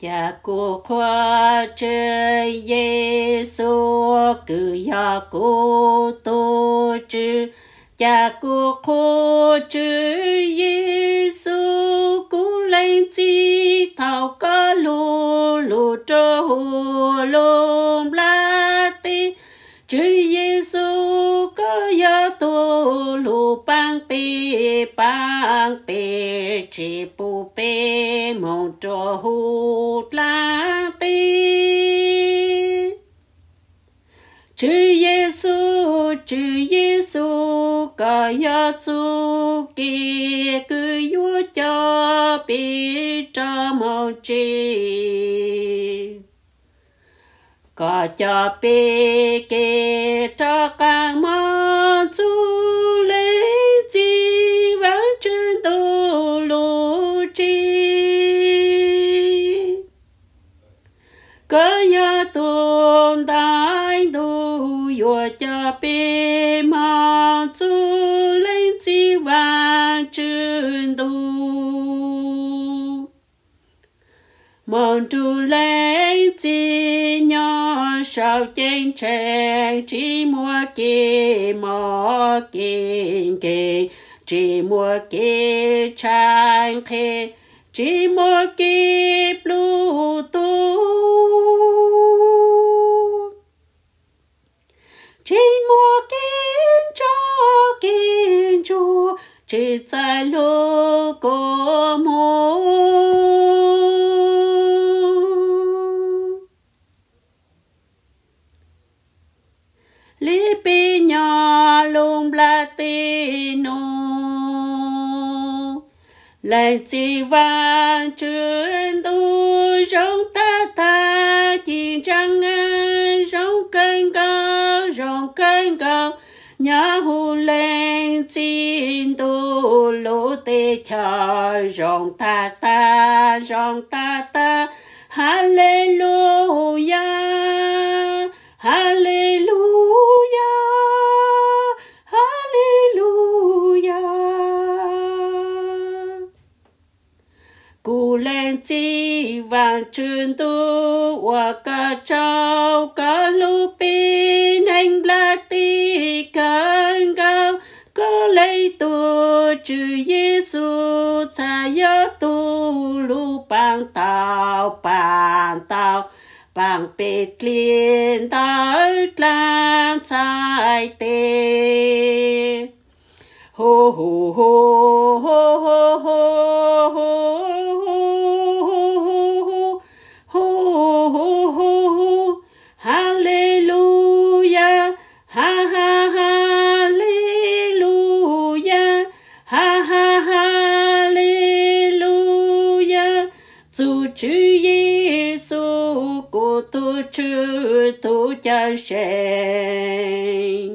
Cas kuv qhuas Tswv Yexus, kws yog kuv tus Tswv. Cas kuv qhuas Tswv Yexus, kuv lees txim thaum koj lug lug rua huv lub nplaj teb. Tswv Yexus, koj yog tug lug paab peb, paab peb tsis pub peb moog rua huv dlaab teb. Tswv Yexus, Tswv Yexus, koj yog txuj kev kws yuav coj peb rov moog tsev. Koj coj peb kev rov qaab moog txug leej txiv Vaajtswv ntuj lub tsev. Koj yog tug ntaig ntuj yuav coj peb moog txug leej txiv Vaajtswv ntuj. Moog nrug leej txiv nyob saum ceeb tsheej, tsis muaj kev mob kev nkeeg, tsis muaj kev tshaib nqhis, tsis muaj kev pluj tuag, tsis muaj kev ntsoov kev ntsuag, tsis txais lub kua muag li peb nyob lub nplaj teb nuav. Leej txiv Vaajtswv ntuj, zoo tag tag ci ntsaa, zoo kawg nkaus, zoo kawg nkaus, nyob huv leej txiv ntuj lub teb chaws, zoo tag tag, zoo tag tag. Haleluyas, haleluyas, haleluyas. Kuv leej txiv Vaajtswv ntuj, ua koj tsaug, koj hlub peb neeg nplaj teb kawg nkaus. Koj leej tug Tswv Yexus txhaj yog tug lug paab tau, paab tau, paab peb dlej ntawm dlaab txhais tes. Hu hu hu, hu hu hu, hu hu hu, haleluyas, ha ha haleluyas, ha ha haleluyas. Txug Tswv Yexus, kuv tug Tswv tug Cawm Seej.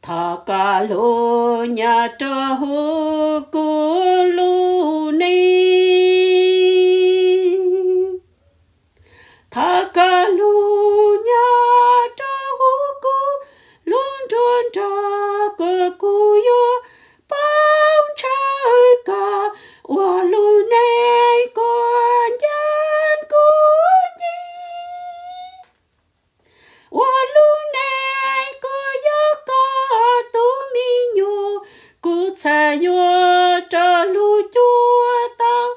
Thov koj lug nyob rua huv kuv lub neej. Thov koj lug nyob rua huv kuv lub nruab nrog, kuas kuv yuav paub ntshaw koj ua lub neej kuas ncaaj kuv nce. Ua lub neej kuas yog koj tug me nyuam, kuv txhaj yuav rov lug cuag tau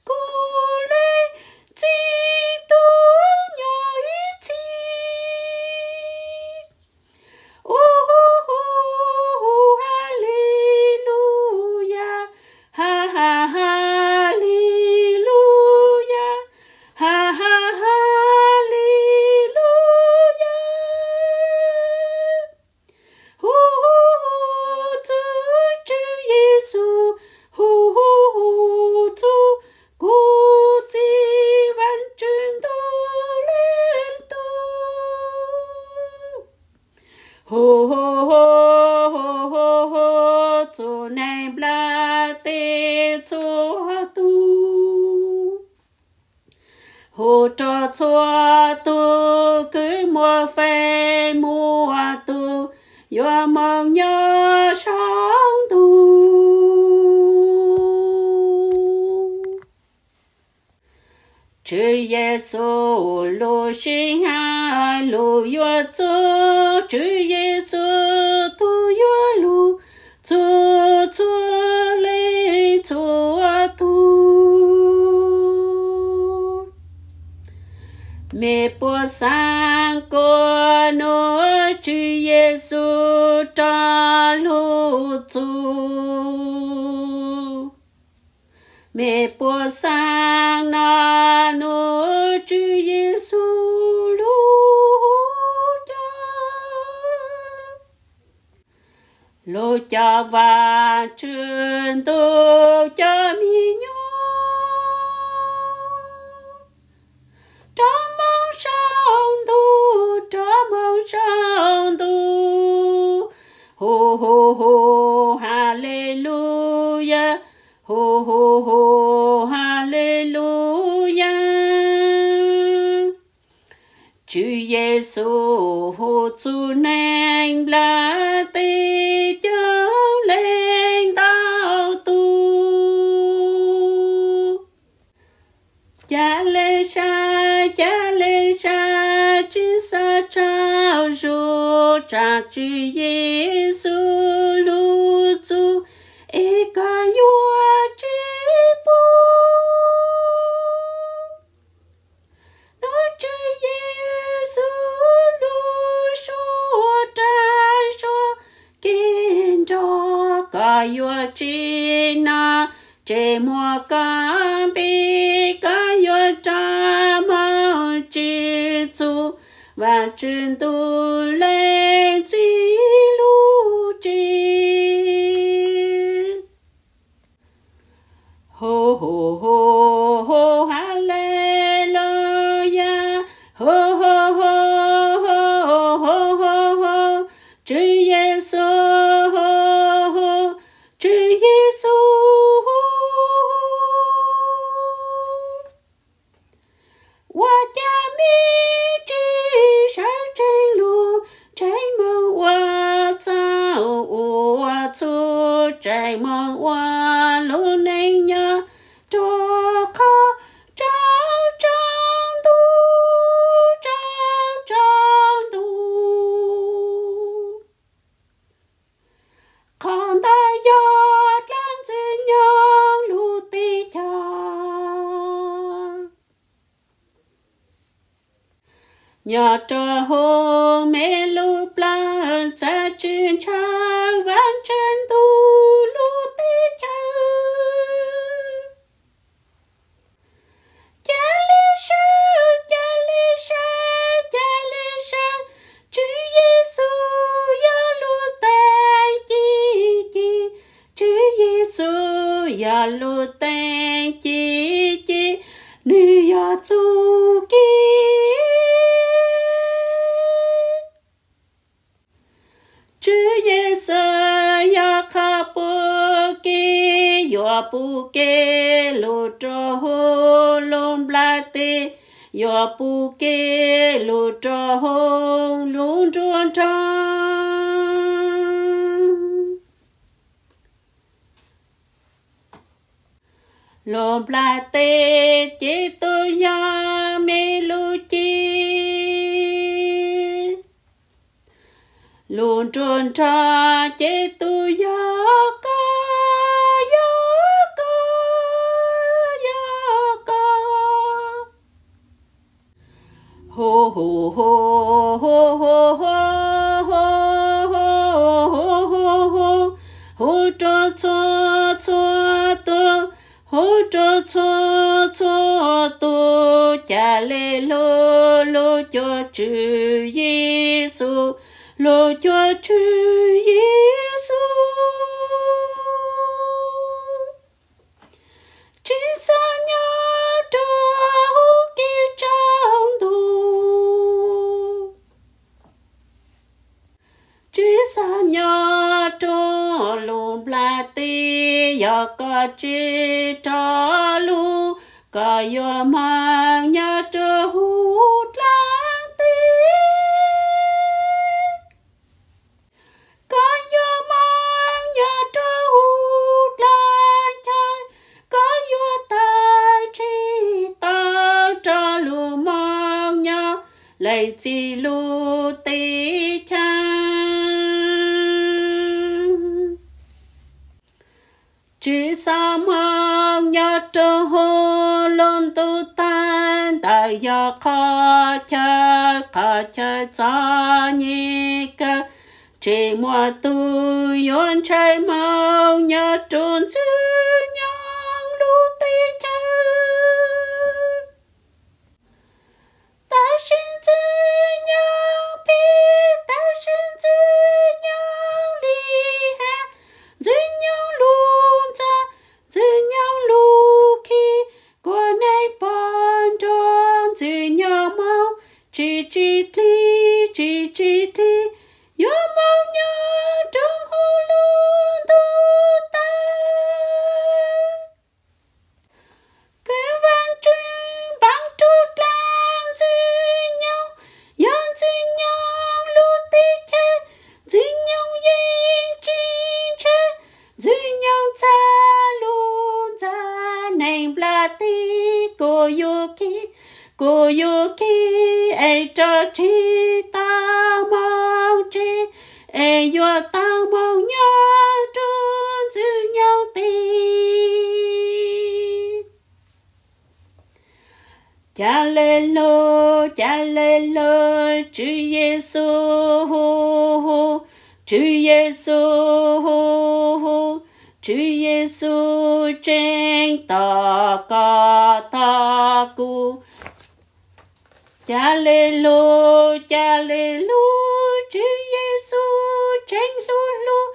kuv leej txiv tub nyuam ib txhis. Hu hu hu, haleluyas, ha ha haleluyas, ha ha haleluyas. Hu hu hu, txug Tswv Yexus, hu hu hu, txug kuv txiv Vaajtswv ntuj leej tug. Hu hu hu, hu hu hu, txug neeg nplaj teb txhua tug. Hu rua txhua tug kws muaj feem muaj tus yuav moog nyob saum ntuj. Tswv Yexus lub sij hawm lub yuav txug, Tswv Yexus tug yuav lug txug txhua leej txhua tug. Mej puas xaav kuas nuav Tswv Yexus rov lug txug? Mej puas xaav nov nuav Tswv Yexus lug coj, lug coj Vaajtswv ntuj cov me nyuam rov moog sau ntuj, rov moog sau ntuj? Hu hu hu, Haleluyas, hu hu hu, Haleluyas. Tswv Yexus hu txug neeg nplaj teb coob leej ntau tug. Ca le sab, ca le sab, tsi xaav tsaug zug, tsaam Tswv Yexus lug txug es koj yuav tsi pum? Nuav Tswv Yexus lug suav raug suav kev nrog, koj yuav tsi nov, tseg muag koj npe, koj yuav rov moog tsi txug Vaajtswv ntuj leej txiv lub tsev? Hu hu hu, Haleluyas, hu hu hu, Tswv Yexus, Tswv Yexus. Ua cas mej tsi sawv tsees lug, tseem moog ua txhaum ua txhum, tseem moog ua lub neej nyob rua qhov tsaug tsaug ntuj, tsaug tsaug ntuj? Qhov ntawd yog dlaab Ntxwg Nyoog lub teb chaws. Nyob rua huv mej lub plawg txav tsi ntshaw Vaajtswv ntuj lub teb chaws. Ca le sawv, ca le sawv, ca le sawv, Tswv Yexus yog lub teeb ci ci, Tswv Yexus yog lub teeb ci ci, nwg yog txuj kev. Tswv Yexus yog qhov pub kev, yuav pub kev lug rua huv lub nplaj teb, yuav pub kev lug rua huv lub nruab nrog. Lub nplaj teb ces tug yog mej lub cev, lub nruab nrog ces tug yog koj, yog koj, yog koj. Hu hu hu, hu hu hu, hu hu hu, hu rua txhua txhua tug, hu rua txhua txhua tug, ca le lug lug cuag Tswv Yexus, lug cuag Tswv Yexus. Tsi xaav nyob rua huv kev tsaus ntuj, tsi xaav nyob rua lub nplaj teb, yog koj tsi rov lug, koj yuav moog nyob rua huv dlaab teb. Koj yuav moog nyob rua huv dlaab chaw, koj yuav tawm tseg tau Leej Txiv lub teb chaws. Tsis xav moog nyob rua huv lub ntuj tag, ntawm yog qhov chaw, qhov chaw txom nyem kawg. Tsis muaj tug yuav ntshai moog nyob rua Ntxwg Nyoog lub teb chaws. Tab sis Ntxwg Nyoog phem, tab sis Ntxwg Nyoog lim hiam, Ntxwg Nyoog lug ntxa, Ntxwg Nyoog lug khi, kuas neeg pog nrug Ntxwg Nyoog moog, tsis tsim dlig, tsis tsim dlig, yuav moog nyob rua huv lub ntuj tag. Kws Vaajtswv npaaj rua dlaag Ntxwg Nyoog, yog Ntxwg Nyoog lub teb chaws, Ntxwg Nyoog yeej tsis ntshai, Ntxwg Nyoog txha lug ntxa, neeg nplaj teb kuas yuav khi, kuas yuav khi, es rov tsis tau moog tseg, es yuav tau moog nyob rua Ntxwg Nyoog teb. Ca le lug, ca le lug, Tswv Yexus hu hu, Tswv Yexus hu hu, Tswv Yexus tseem tos koj tos kuv. Ca le lug, ca le lug, Tswv Yexus tseem hlub hlub,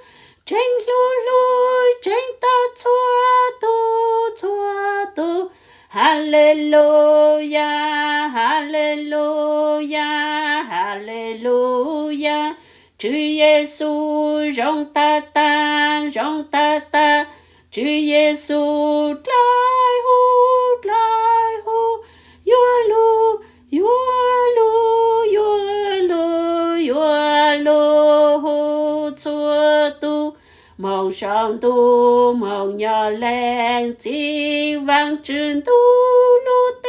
tseem hlub hlub, tseem tos txhua tug txhua tug. Ha le lu ya, ha le lu ya, ha le lu ya. Tswv Yexus zoo tag tag, zoo tag tag. Tswv Yexus dlawb huv, dlawb huv, yuav lug, yuav lug, yuav lug, yuav lug huv txhua tug. Moog sau ntuj, moog nyob leej txiv Vaajtswv ntuj lub